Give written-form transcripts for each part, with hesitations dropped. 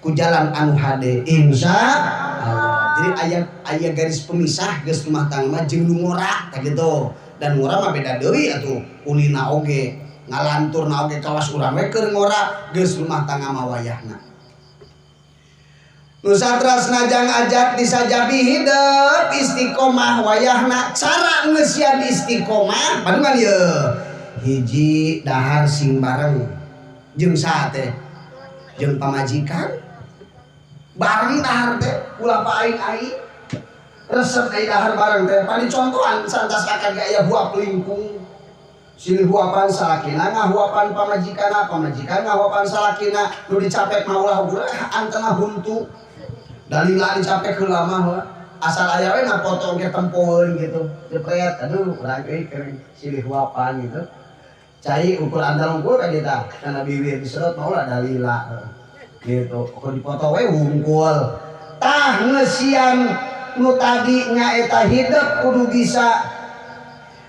Ku jalan anu hade, insya Allah. Jadi aya aya garis pemisah geus rumah tangga mah jeung nu ngora tah gitu. Dan ngora mah beda deui atuh, ulina oge, ngalanturna oge, kawas urang we keur ngora, geus rumah tangga mah wayahna. Nu satrasna jang ajat disajabi hidup istiqomah wayahna. Cara ngeusian istiqomah padungan ye, hiji, dahar sing bareng jeung saha teh? Jeung pamajikan. Bareng dahar teh ulah pa aing-aing, resep ai dahar bareng teh. Pan dicontohan santas akan ge aya huap lingkung, silih huapan, salakina ngahuapan pamajikanna, pamajikan ngahuapan salakina. Nu dicapek mah ulah ulah antena huntu, dalila dicapek heula mah. Asal aya we na foto ge tempoeun gitu, jepret, aduh, urang euy keur silih huapan gitu. Cai ukur antal unggul ka kita kana bibir disedot mah ulah, dalila gitu. Ukur dipoto we wungkul. Tah, ngeusian nu tadi nyaeta hidup kudu bisa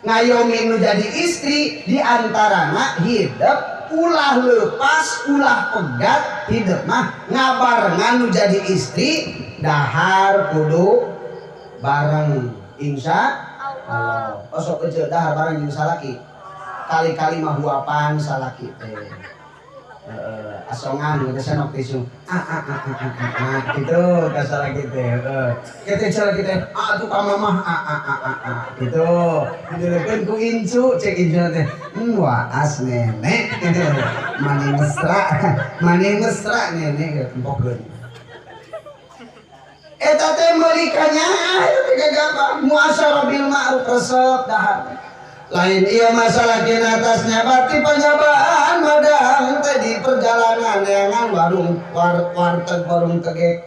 ngayomi nu jadi istri, di antarana hidup ulah lepas, ulah pegat. Hidup mah ngabarengan nu jadi istri, dahar kudu bareng, insya Allah. Oh, sok kecil dahar bareng jeung salaki, kali-kali mah huapan salaki teh. Heeh, asongan gitu, senok tisu, ah ah ah ah ah ah, ah gitu ka salaki teh. Heeh, kitu salaki teh, ah atuh ka mamah, ah ah ah ah ah gitu. Dijelekeun ku incu, cek incu teh, waas nenek, mani mesra, mani mesra nenek," tempokeun. Eta teh meuli kanyaah, eta teh gagabah muasyarah bil ma'ruf, resep dahar. Lain iya masalah kina atasnya berarti penyabaan madang teh di perjalanan neangan warung war, warteg, warung tegek,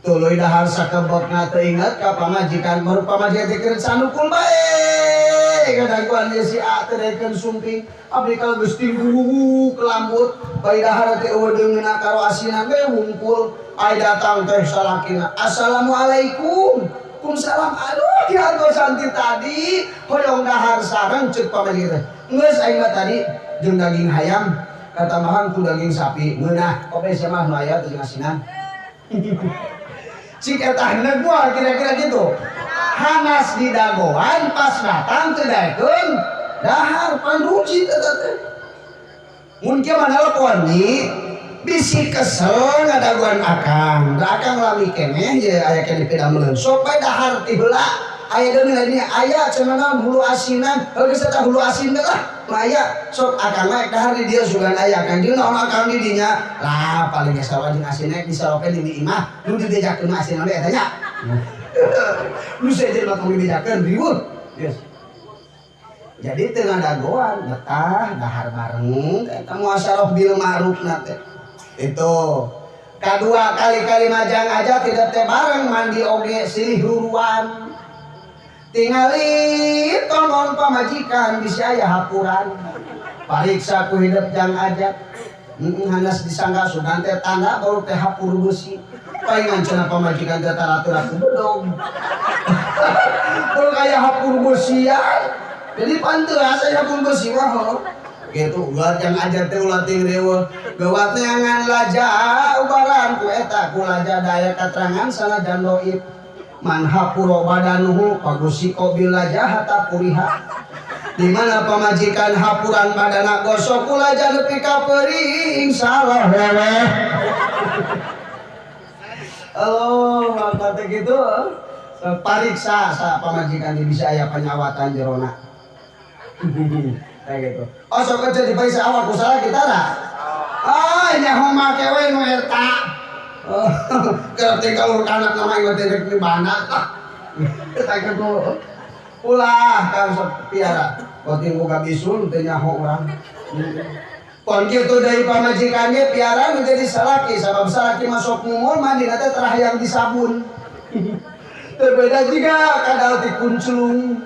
tuluy dahar sakebokna teu inget ka pamajikan. Baru pamajikan teh keur sanukul bae, kadangkuan ieu si A teh daekeun sumping. Abdi kalau geus tilu kelambut bari dahar teh eueuh deungeunna karo asinan we wungkul. Ai datang teh salakina, "Assalamualaikum." "Waalaikumsalam." "Aduh, diantosan ti tadi hoyong dahar sareng." Ceuk pamajikan teh, "Geus, aing mah tadi jeung daging hayam katambahan ku daging sapi ngeunah oke sia mah nu aya teh jeung asinan." Cik eta hendeuk moal kira-kira gitu? Hanas di dagoan, pas datang teu daekeun dahar, pan ruji eta teh. Mun kieu mah nelpon nih, bisi kesel ngadaguan akang da akang lami keneh ye, aya keneh pidameulkeun. Sok bae dahar ti heula, aya deui lainnya, aya cenah naon, hulu asinan. Heuh, geus eta hulu asin teh lah nu aya. Sok akang mah dahar di dieu, sugan aya akang jeung naon akang di dinya lah. Paling geus sarua jeung asin disarokeun di imah. Nu dibejakeun mah asin eta nya, nu sejen mah tong dibejakeun, riweuh. Yes. Jadi teu ngadagoan, betah dahar bareng, eta muasyarah bil ma'ruf na teh. Itu kedua, kali-kali majang aja tidak teh bareng mandi oge silih ruruan, tingali tonon pamajikan bisa aya hapuran, pariksa ku hidup jang aja. Hanas disangka sugan teh tanda baru teh hapur besi. Palingan cenah pamajikan teh taratur aku bedog baru kayak hapur besi ya. Jadi pantes aya hapur besi mah gitu. Ulah jang ajar teh ulah ting riweuh gawat neangan laja ubaran ku eta ku laja daya katerangan sanajan doib. Man hapuro badanuhu pagusiko bil laja hatta puriha, di mana pamajikan hapuran badana gosok ku laja nepi ka peuri, insyaallah leweh. Allah kata gitu, pariksa sa pamajikan bisa aya panyawatan jerona kayak gitu. Oh, sok kerja diperiksa awak ku salah kita lah. Ah, nyaho make we nu eta. Oh, keur tinggal anak nama ieu teh rek bana lah. Eta gitu. Ulah kan sok piara. Boting boga bisul teu nyaho urang. Kon kitu deui pamajikannya piara menjadi salaki, sabab salaki masuk mumul mandi teh terah yang disabun. Berbeda juga kadal ti kunclung.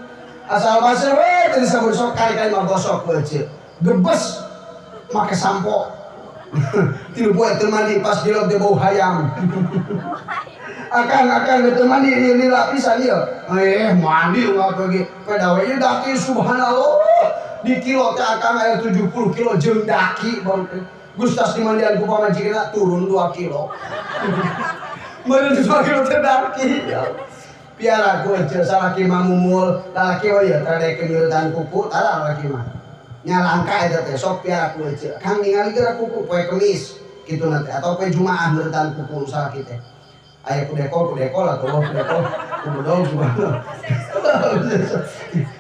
Asal baseuh we teu disabun, sok kali-kali mah gosok we, gebes make sampo. Tilu poe teu mandi, pas dilog teh bau hayam. Akang, akang teu mandi lila pisan ieu. Eh, mandi ulah pergi. Kada we daki, subhanallah. Di kilo teh akang aya 70 kilo jeung daki baru teh. Gustas dimandian ku pamajikanna turun 2 kilo. Meureun 2 kilo teh daki. Piara ku ece salaki mah mumul, lalaki we ya tradekeun nyeuretan kuku, tara lalaki mah. Nya langka eta teh sok piara ku ece. Kang ningali geura kuku poe Kemis kitu na teh atau poe Jumaah nyeuretan kuku salaki teh. Aya ku dekol atuh dekol ku bedol kumaha.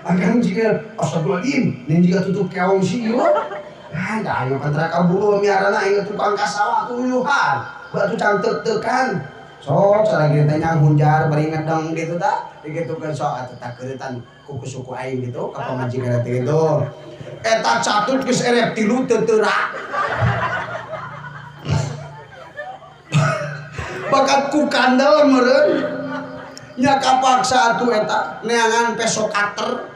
Akang jika astagfirullahaladzim, nih jika tutup keong sih ieu. Ah, da ayo kan bulu miarana aing tukang kasawa tuyuhan. Batu cangteuk-teukan. Sok salagi teh hunjar bari ngedeng gitu tah, digitukeun sok atuh tah keuretan kuku suku aing gitu ka pamajikan teh gitu. Eta catut geus erep tilu teu teurak. Bakat ku kandel meureun. Nya kapaksa atuh eta neangan peso cutter.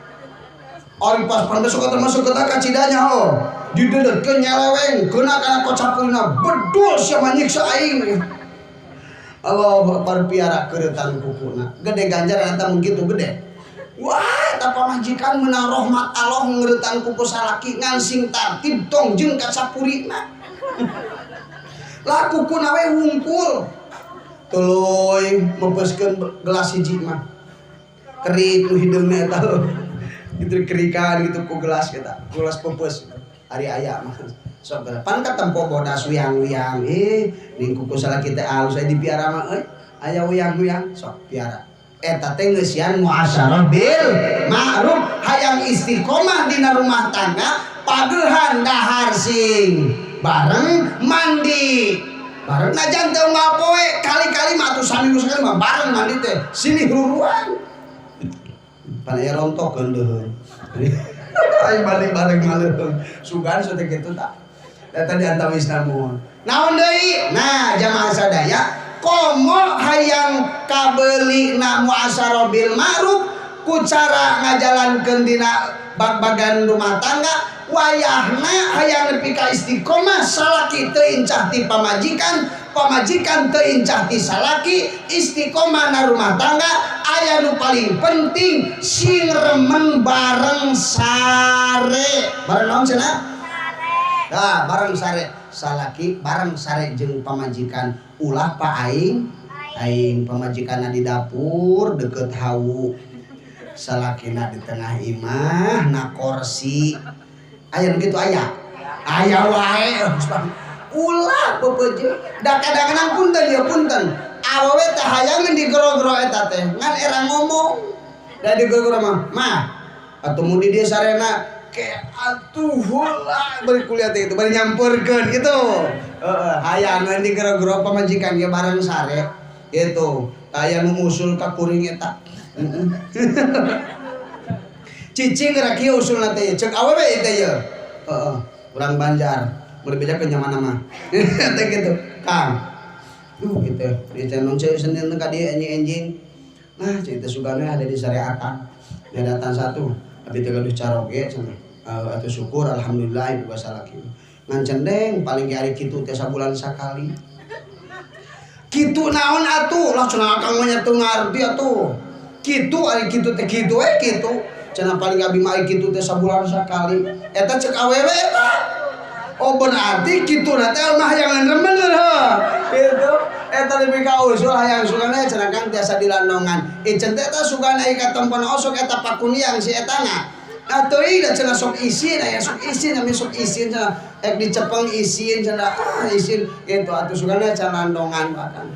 Ari pas pan peso cutter masuk ke kacidanya ho. Didedetkeun nyeleweng keuna kana kocapulna bedul sia mah nyiksa aing. Allahu akbar piara keuretan kukuna. Gede ganjaran eta mun kitu gede. Wah, eta pamajikan meunang rahmat Allah ngeuretan kuku salaki ngan sing tartib tong jeung kacapurina. Lah kukuna we wungkul. Tuluy meupeuskeun gelas hiji mah. Kerik nu hideungna eta. Gitu kerikan gitu ku gelas eta, gelas peupeus. Ari aya mah. Sok pan katempo bodas wiang-wiang ning kuku salaki teh alus aya dipiara mah euy. Aya wiang-wiang sok piara. Eta teh ngeusian muasyarah bil ma'ruf hayang istiqomah dina rumah tangga pagehan dahar sing bareng mandi. Bareng najan teu unggal poe kali-kali mah atuh saminggu sakali mah bareng mandi teh silih ruruan. Pan aya rontok geundeun. Aing mandi bareng maleuheung. Sugan teh kitu tah. Eta di antawisna muhun. Naon deui? Nah, jamaah sadaya komo hayang kabeulina muasyarah bil ma'ruf ku cara ngajalankeun dina bag-bagan rumah tangga wayahna hayang nepi ka istiqomah salaki teu incah ti pamajikan, pamajikan teu incah ti salaki, istiqomah na rumah tangga aya nu paling penting sing remen bareng sare. Bareng naon cenah? Nah, bareng sare salaki bareng sare jeung pamajikan ulah pa aing aing pamajikanna di dapur deket hawu salakina di tengah imah na korsi aya nu kitu aya aya wae ulah pepeje da kadang-kadang punten ya punten awewe teh hayangeun digero-gero eta teh ngan era ngomong da digero-gero mah mah atuh mun di dieu sarena ke atuh heula bari kuliah teh itu bari nyamperkeun gitu heeh hayangeun digero-gero pamajikan ge bareng sare gitu aya nu usul ka kuring eta cicing geura kieu usulna teh ceuk awewe teh ye heeh urang Banjar mun dibejakeun nyamanna mah teh kitu Kang duh kitu di channel ceu senin ka dieu enjing-enjing nah ceu teh sugana ada di syariatan datang satu abi teh gaduh caroge cenah atuh syukur alhamdulillah ibu salaki ngan cendeng paling ge ari kitu teh sabulan sakali kitu naon atuh lah cenah akang mah nya teu ngarti atuh kitu ari kitu teh kitu we kitu cenah paling abi mah kitu teh sabulan sakali eta ceuk awewe eta oh berarti kitu na teh mah hayang remen heuh kitu eta lebih ka usul hayang sugana cenah kang tiasa dilandongan iceun teh eta sugana ieu katempoan osok eta pakuniang si etana atuh ieu cenah sok isin aya sok isin ame sok isin cenah ek dicepeng isin cenah ah isin kitu atuh sugana cenah landongan akang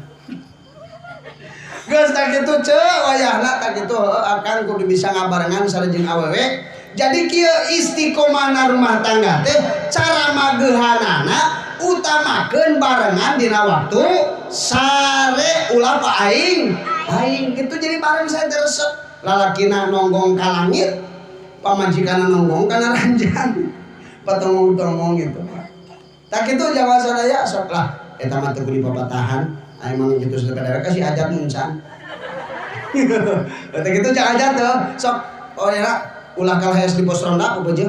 geus tah kitu ceu wayahna tah kitu akang kudu bisa ngabarengan sareng jeung awewe. Jadi kieu istiqomahna rumah tangga teh cara mageuhanana utamakeun barengan dina waktu sare ulah pa aing aing kitu jadi bareng saya resep lalakina nonggong ka langit pamajikanna nonggong kana ranjang patonggong-tonggong gitu tah kitu jamaah sadaya sok lah eta mah teu kudu dipapatahan emang gitu sekadar kasih ajat muncan teh kitu jangan ajat tuh sok oh ya ulah kalah di pos ronda apa aja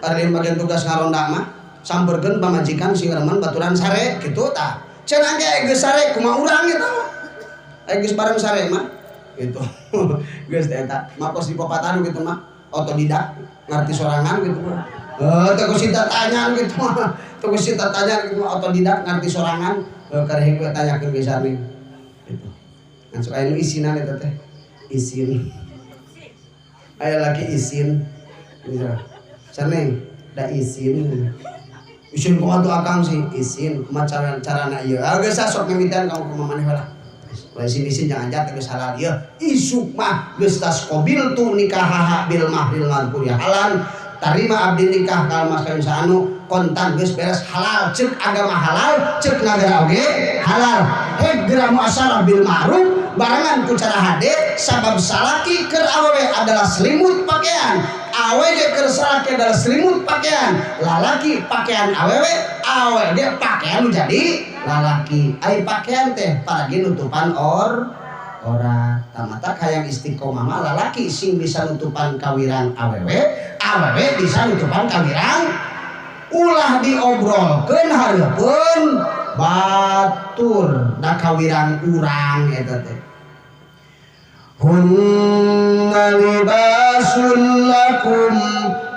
ari bagian tugas ngaronda mah samperkeun pamajikan sing remen baturan sare kitu tah cenah ge geus sare kumaha urang gitu aya geus bareng sare mah gitu geus teh eta mah pos di papatahan gitu mah otodidak ngarti sorangan gitu mah Teu kusinta tanyaan kitu mah. Teu kusinta tanyaan kitu mah otodidak ngarti sorangan. Karek we tanyakeun ge sareng. Gitu. Ngan sok aya nu isinan eta teh. Isin. Aya laki isin. Gitu. Sareng da isin. Isin kumaha tuh akang sih? Isin kumaha carana ieu? Ah geus sok mimitan kamu kumaha maneh lah. Isin-isin jangan jatuh geus halal ieu. Isuk mah geus tas qabil tu nikahaha bil mahril madhkur ya halal. Tarima abdi nikah kal mas kawin saanu kontan geus beres halal cek agama halal cek nagara oge halal. Hek geura muasyarah bil ma'ruf barengan ku cara hade sabab salaki keur awewe adalah selimut pakaian. Awewe keur salaki adalah selimut pakaian. Lalaki pakaian awewe, awewe pakaian jadi lalaki. Ai pakaian teh paragi nutupan ora. Tamata hayang istiqomah mah lalaki sing bisa nutupan kawirang awewe, awewe bisa nutupan kawirang. Ulah diobrolkeun hareupeun batur da kawirang urang eta teh. Hunna libasun lakum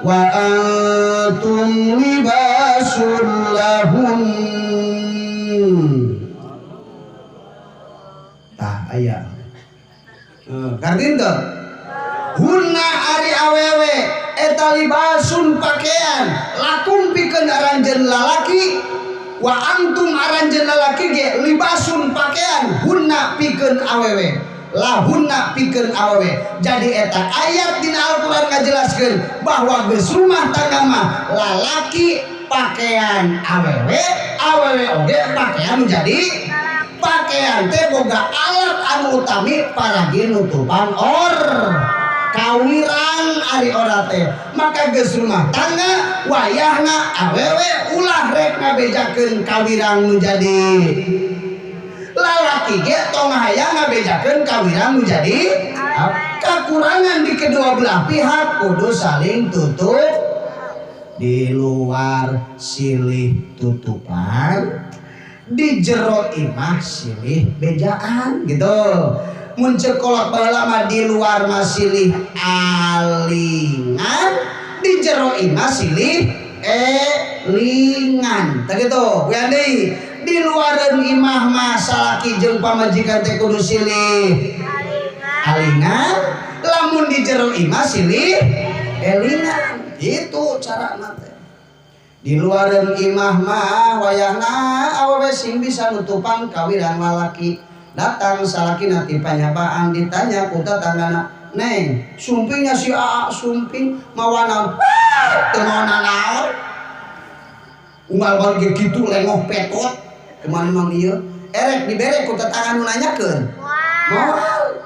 wa antum libasun lahun. Tah aya. Ngarti teu? Hunna ari awewe eta libasun pakaian lakum pikeun aranjeun lalaki wa antum aranjeun lalaki ge libasun pakaian hunna pikeun awewe lahunna pikeun awewe. Jadi eta ayat dina Al-Qur'an ngajelaskeun bahwa geus rumah tangga mah lalaki pakaian awewe, awewe oge pakaian menjadi pakaian teh boga alat anu utami paragi nutupan or kawirang ari ora teh. Maka geus rumah tangga wayahna awewe ulah rek ngabejakeun kawirang nu jadi lalaki ge tong hayang ngabejakeun kawirang nu jadi kakurangan di kedua belah pihak kudu saling tutup. Di luar silih tutupan, di jero imah silih bejaan gitu. Mun ceuk kolot baheula mah di luar mah silih alingan, di jero imah silih elingan. Tah kitu, wian deui. Di luareun imah mah salaki jeung pamajikan teh kudu silih alingan, lamun di jero imah silih elingan. Itu carana teh. Di luareun imah mah wayahna awewe sing bisa nutupan kawirang lalaki. Datang salaki nanti panyabaan ditanya ku tetanggana, "Neng, sumpingnya si Aa sumping mawa naon?" Teu mawa naon. Unggal balik ge kitu lengoh petot. Kumaha mang ieu? Erek dibere ku tetangga nu nanyakeun. Moal.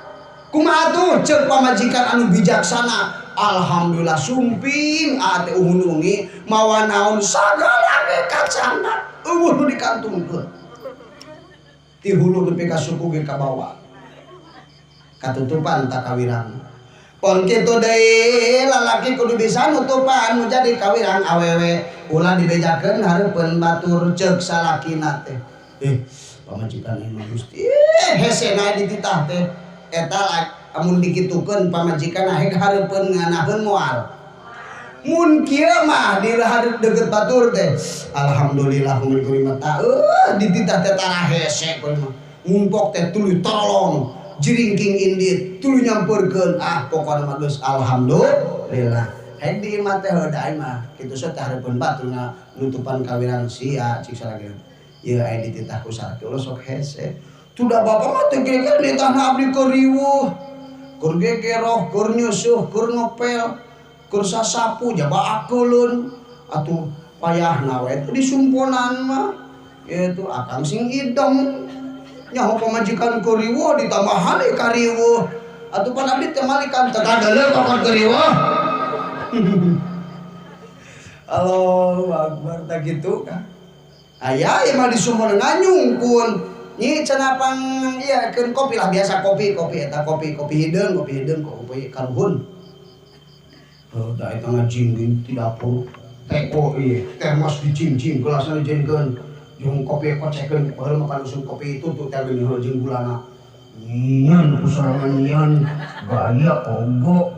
Kumaha tuh ceuk pamajikan anu bijaksana? Alhamdulillah sumping aa teh uhun wengi mawa naon sagala ge kacana eueuh nu dikantungkeun. Ti hulu nepi ka suku ge kabawa. Katutupan tak kawirang. Pon kitu deui lalaki kudu bisa nutupan nu jadi kawirang awewe. Ulah dibejakeun hareupeun batur ceuk salakina teh. Pamajikan ieu mah Gusti hese nae dititah teh. Eta amun dikitukeun pamajikan hek hareupeun nganaheun moal. Mun kieu mah di hareup deukeut batur teh. Alhamdulillah mun kuring mah dititah teh tara hese kuring mah. Ngumpok teh tuluy torolong, jiringking indit, tuluy nyampeurkeun. Ah pokona mah geus alhamdulillah. Hek di imah teh heuh da aing mah kitu so teh hareupeun batur nutupan kawirang sia cik salaki. Ieu aya dititah ku salaki ulah sok hese. Tuh da bapak mah teh geger nitahna abdi keur riweuh. Keur gegeroh, keur nyusuh, keur ngepel, keur sasapu jaba akeulun. Atuh payahna we teh disumponan mah. Ieu akang sing idem. Nyaho pamajikan keur riweuh ditambahan deui ka riweuh. Atuh pan abdi teh malikan teh kadeuleu kokon keur riweuh. Allahu akbar tah kitu ka. Aya ieu mah disumponan nganyungkun. Nyi cenah pang ieu keun kopi lah biasa kopi kopi eta kopi kopi hideung kopi karuhun. Heuh da eta ngajingjing ti dapur. Teko ieu termos dijingjing gelasna dijengkeun. Jeung kopi kocekeun baheula mah usum kopi itu tuh teh geuning jeung gulana. Nyian ku sorangan nyian gaya ogo.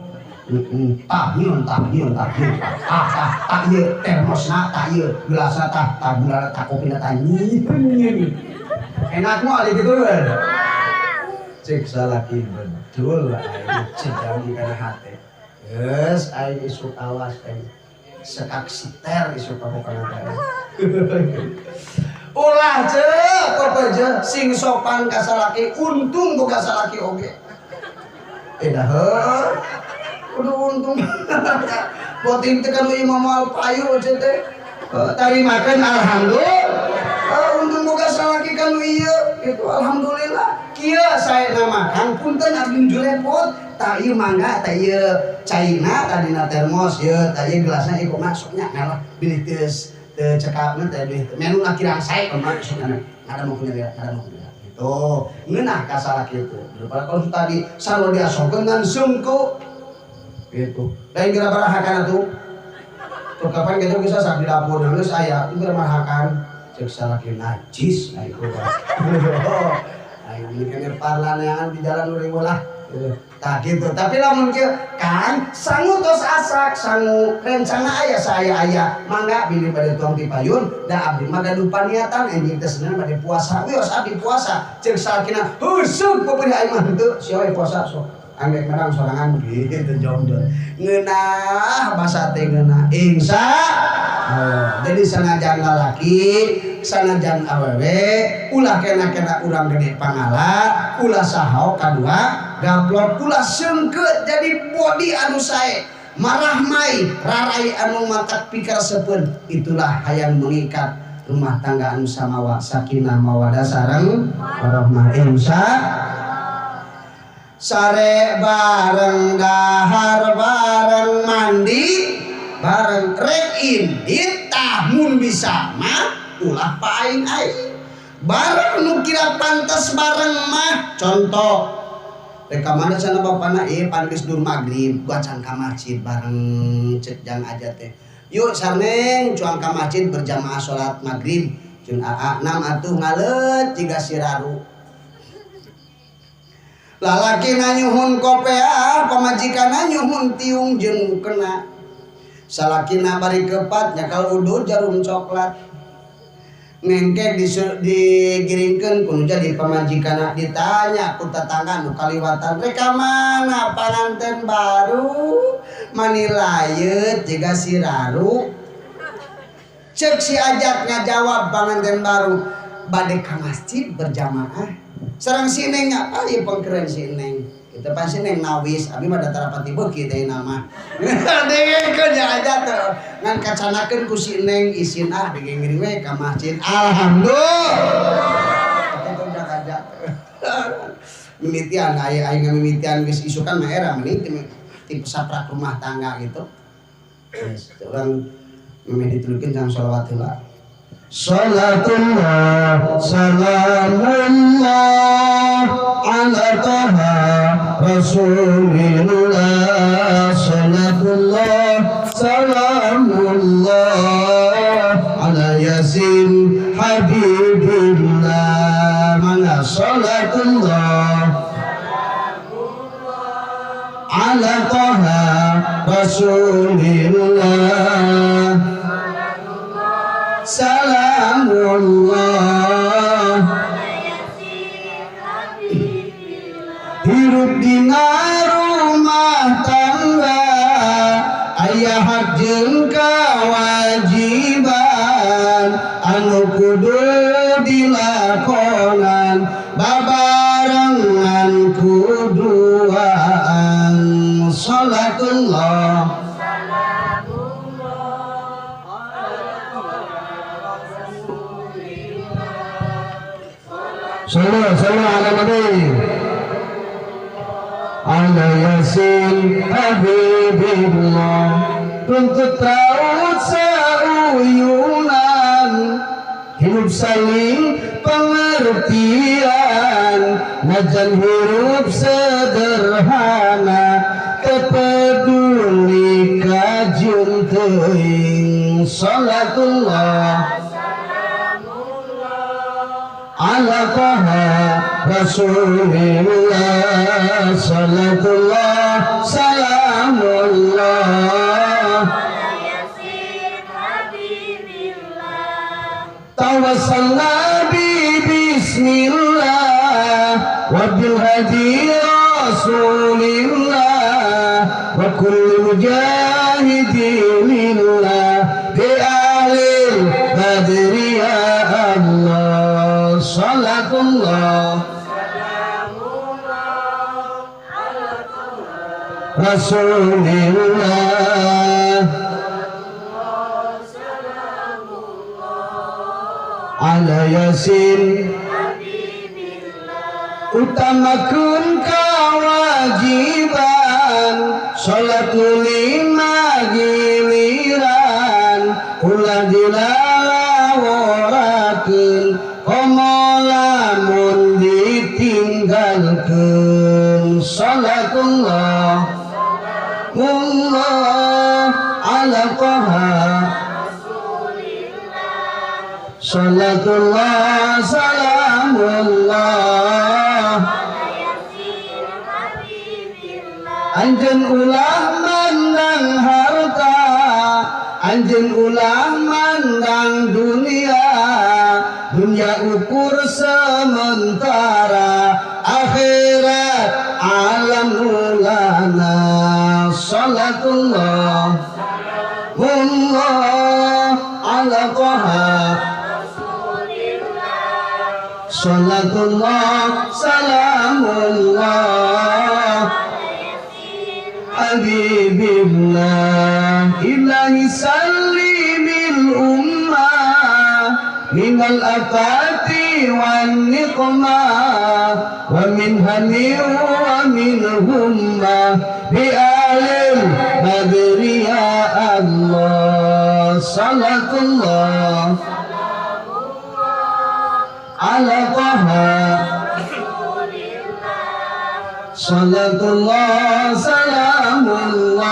Tah nyieun tah nyieun tah nyieun tah tah tah ieu termosna tah ieu gelasna tah tah gulana tah kopina tah nyieun. Enak moal kitu we. Cek salaki betul aing cidang kana hate. Geus aing isuk awas aing sekak siter isuk aku kana teh. Ulah cek pepeje sing sopan ka salaki untung boga salaki oge. Dah heuh. Kudu untung. Boting teh kanu imam moal payu cek teh. Tarimakeun alhamdulillah. Untung boga salaki kanu ieu itu alhamdulillah. Kieu sae nama Kang punten abdi nuju repot. Tah ieu mangga tah ieu caina tadina termos ieu tah ieu gelasna ieu kumaha sok nya ngalah bilih teu cekapna teh bilih menu kirang sae kumaha sok nya ngadamokeun heula ngadamokeun heula gitu ngeunah ka salaki teh daripada kalau tadi sarua diasongkeun ngan sungku gitu lain geura barahakan atuh tuh kapan gitu bisa sak di dapur geus aya geura barahakan cek salaki najis aing aing mikir parlaneangan di jalan riweuh lah. Tah gitu. Tapi lamun kieu kan sangu tos asak, sangu rencana aya saya aya mangga bilih bade tuang ti payun da abdi mah gaduh paniatan enjing teh senin bade puasa. Wios abdi puasa ceuk salakina heuseuk pepeurih aing mah henteu sia we puasa sok. Angge menang sorangan gitu jomjon. Ngeunah basa teh ngeunah insya Allah. Jadi sanajan lalaki, sanajan awewe, ulah kena-kena urang gede pangala, ulah saho kadua gaplok, ulah seungkeut jadi bodi anu sae, marah mai, rarai anu matak pikir sepeun. Itulah hayang mengikat rumah tangga anu samawa sakinah mawadah sareng warahmah insya. Sare bareng dahar bareng mandi bareng rek indit tah mun bisa mah ulah paing aing bareng nu kira pantes bareng mah contoh rek ka mana cenah bapana ieu pan geus dur magrib gua can ka masjid bareng cek jang aja teh yuk sarneng cuang ka masjid berjamaah salat magrib jeung aa nam atuh ngaleut jiga siraru lalaki nanyuhun kopea pamajikan nanyuhun tiung jeung kena salakina bari kepat nyakal udur jarum coklat ngengkek digiringkeun kudu jadi pamajikanna ditanya ku tetangga nu kaliwatan rek ka mana panganten baru mani layeut jiga siraru ceuk si Ajat ngajawab panganten baru bade ka masjid berjamaah sareng si Neng apa ieu pengkeren si Neng kita pasti Neng nawis abi mah datara pati beuki teh nama dengekeun ya aja teh ngan kacanakeun ku si Neng isin ah digengiring we ka masjid alhamdulillah eta udah aja mimitian aya aing mimitian geus isukan mah era mending ti saprak rumah tangga gitu geus urang mimiti ditulukeun jang sholawat heula. Salatullah salamullah ala Taha Rasulillah. Salatullah salamullah ala Yasin Habibillah. Mana salatullah ala Taha Rasulillah. Salamullah hirup dina rumah tangga aya hak jeung kewajiban anu kudu dilakonan babarengan kuduaan. Salatullah sallu sallu ala nabi ala Yasin Habibillah. Tuntut raut sauyunan hidup saling pengertian najan hirup sederhana tepeduli kajun teuing. Salatullah ala Taha Rasulillah. Salatullah salamullah Tawassalna bi bismillah wa bil hadi rasulillah wa kulli mujahidin lillah bi ahlil badri ya Allah. Salatullah Rasulillah ala Yasin. Utamakeun kawajiban salat nu lima giliran ulah dilalaworakeun komo lamun ditinggalkeun. Salatullah Allah ala Toha. Salatullah salamullah anjeun ulah mandang harta, anjeun ulah mandang dunia, dunia ukur sementara, akhirat alam ulana. Salatullah Allah ala Toha. Salatullah salamullah habibillah. Ilahi sallimil ummah minal afati wan niqmah wa min hani wa min humma bi alil badri ya Allah. Salatullah ala Toha. Salatullah salamullah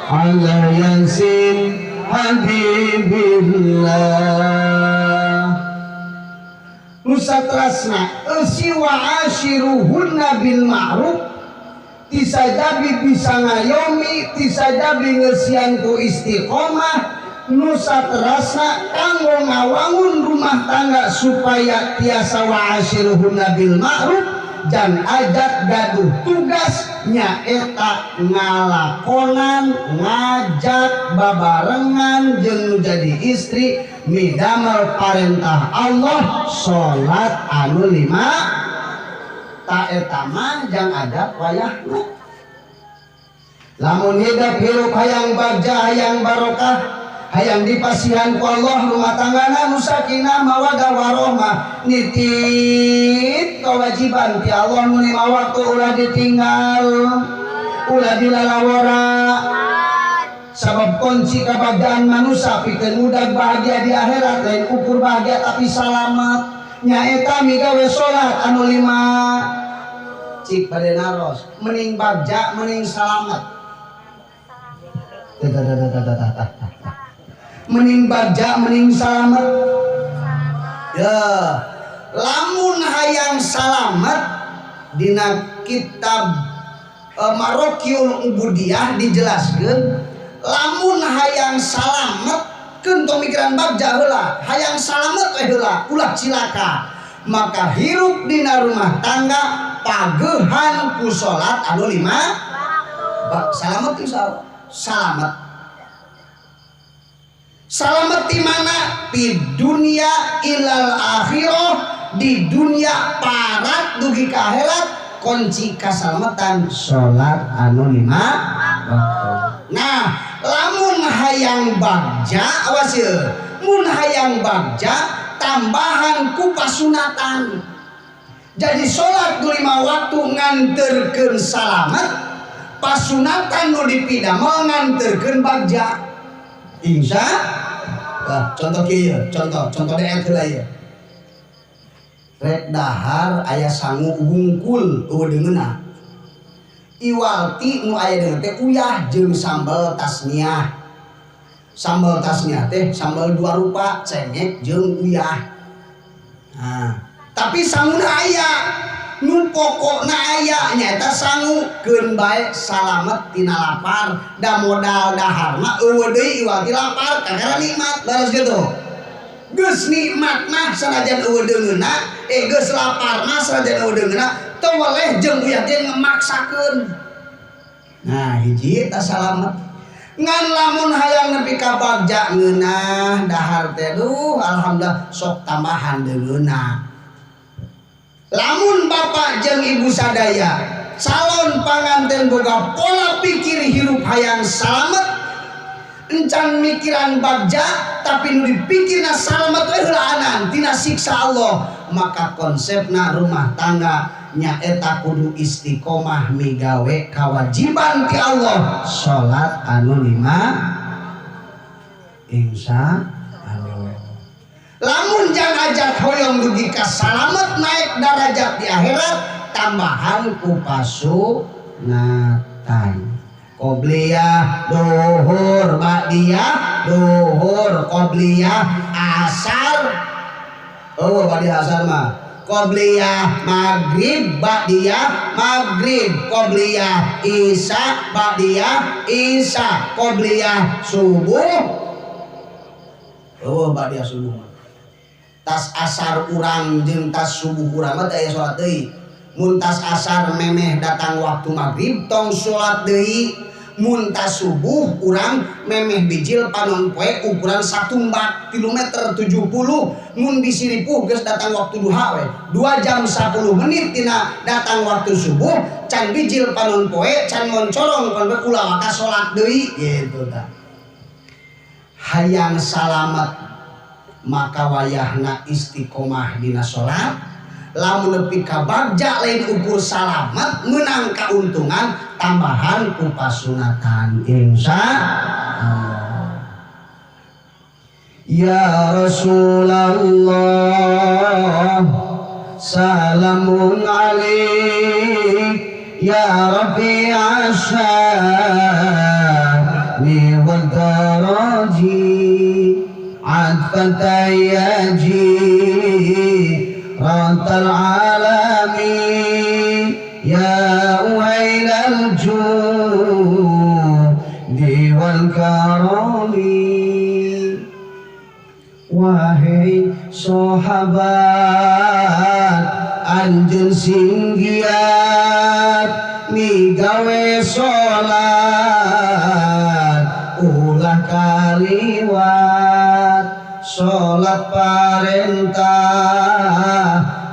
ala Yasin habibillah. Nusatrasna eusi wa ashiruhunna bil ma'ruf tisajabi bisa ngayomi tisajabi ngeusian ku istiqomah. Nusatrasna kanggo ngawangun rumah tangga supaya tiasa wa ashiruhunna bil ma'ruf dan ajak gaduh tugas nyaeta ngalakonan ngajak babarengan jeung nu jadi istri midamel parentah Allah salat anu lima ta eta mah jang adab wayahna. Lamun hidup hirup hayang bagja hayang barokah hayang dipasihan ku Allah rumah tanggana nu sakinah mawaddah warahmah nitip kewajiban ti Allah nu lima waktu ulah ditinggal ulah dilalawara sabab kunci kebahagiaan manusia pikeun mudah bahagia di akhirat lain ukur bahagia tapi salamat nyaeta migawe salat anu lima cik bade naros mending bagja mending salamat mending bagja mending salamet ya. Lamun hayang salamet dina kitab Marokiul Ubudiyah dijelaskeun lamun hayang salamet keun tong mikiran bagja heula hayang salamet we heula ulah cilaka maka hirup dina rumah tangga pageuhan ku salat anu lima salamet insyaallah. Salamet salamet di mana? Di dunia ilal akhirah, di dunia parat dugi ka akhirat kunci kasalamatan salat anu lima waktu. Nah, lamun hayang bagja awas ye, mun hayang bagja tambahan ku pasunatan. Jadi salat nu lima waktu nganterkeun salamet, pasunatan nu dipidamel nganterkeun bagja. Insya Allah. Contoh kieu, contoh daerah heula ieu. Rek dahar aya sangu wungkul eueuh deungeunna. Iwalti nu aya deungeun teh uyah jeung sambal tasniah. Sambal tasniah teh sambal dua rupa, cengek jeung uyah. Nah, tapi sanguna aya nu pokokna aya nyaeta sangu keun bae salamet tina lapar da modal dahar mah eueuh deui iwal ti lapar kakara nikmat leres kitu. Geus nikmat mah sanajan eueuh deungeunna, geus lapar mah sanajan eueuh deungeunna, teu weleh jeung uyah teh ngemaksakeun. Nah, hiji eta salamet. Ngan lamun hayang nepi ka bagja ngeunah dahar teh duh alhamdulillah sok tambahan deungeunna. Lamun bapak jeung ibu sadaya calon panganten boga pola pikir hirup hayang salamet, encan mikiran bagja tapi nu dipikirna salamet we heulaanan tina siksa Allah, maka konsepna rumah tangga nyaeta kudu istiqomah migawe kewajiban ti Allah, salat anu lima insya Allah. Lamun jangan ajak hoyong dugi ka salamet naik darajat di akhirat, tambahan ku pasunatan. Qobliyah duhur, ba'diyah duhur, qobliyah asar. Oh, ba'diyah asar mah. Qobliyah maghrib, ba'diyah maghrib, qobliyah isya, ba'diyah isya, qobliyah subuh. Oh, ba'diyah subuh. Tas asar urang jeung tas subuh urang mah teu aya salat deui. Mun tas asar memeh datang waktu maghrib tong salat deui. Mun tas subuh urang memeh bijil panon poe ukuran satumbak 3 meter 70, mun disiripuh geus datang waktu duha we 2 jam 10 menit tina datang waktu subuh can bijil panon poe can moncorong panon poe ulah maka salat deui gitu tah. Hayang salamet maka wayahna istiqomah dina salat. Lamun nepi ka bagja lain ukur salamet meunang kauntungan tambahan ku pasunatan insya Allah. Ya Rasulullah salamun alaik ya Rabbi asyami wal daraji عطفة يجي رات العالمين يا أهيل الجود والكرم. Wahai sahabat anjeun sing giat migawe salat ulah kaliwat salat parentah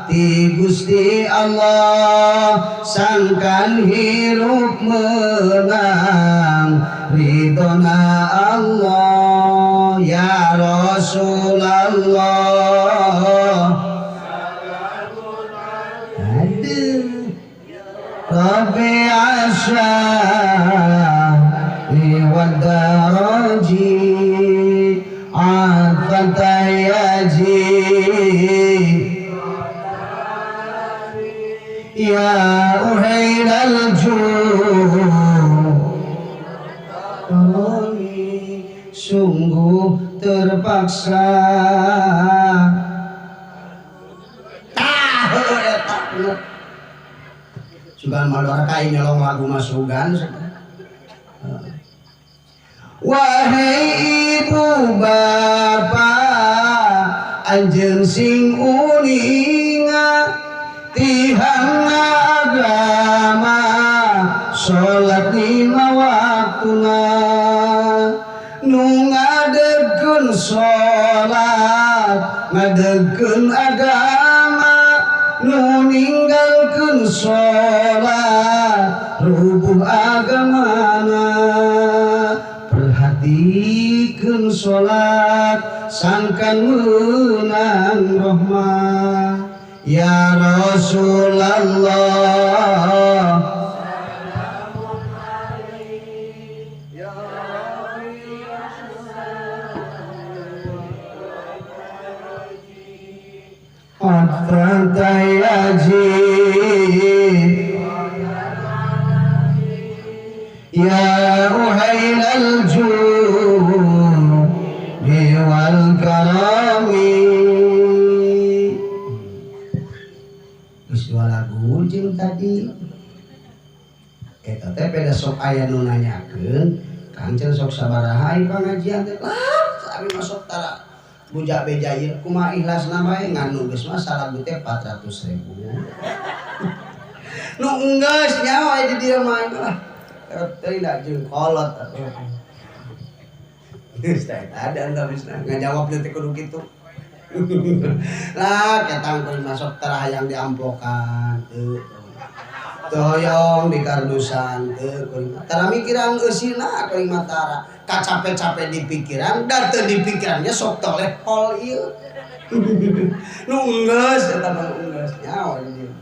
ti Gusti Allah sangkan hirup menang ridona Allah. Ya Rasulullah aduh Rabbi asyani wa daraji عطفة يجي يا أهيل الجود sungguh terpaksa. Tah eta sugan malor kai nyolong lagu masugan. Wahai ibu bapak anjeun sing uninga tihang agama salat lima waktuna nu ngadegkeun salat ngadegkeun agama nu ninggalkeun salat rubuh agamana. Perhatikeun salat sangkan meunang rahmah. Ya Rasulullah Ya uhailal judi wal karami. Geus dua lagu jeung tadi eta teh beda sok aya nu nanyakeun Kang Cen sok sabaraha ieu pangajian teh lah abi masuk tara Buja beja ieu kumaha ikhlasna bae ngan nu geus mah salagu teh 400.000. Nu enggeus nyawa di dieu mah lah. Teuing da jeung kolot atuh. Geus teh ada entah bisa ngajawab teh kudu kitu. Lah ketang kuring masuk tara hayang diamplokan teu. Teu hoyong dikardusan teu kuring mah. Tara mikiran eusina kuring mah tara. Kacape-cape di pikiran da teu di pikirannya sok toleh hol ieu. Nu enggeus eta mah nu enggeus nyawa di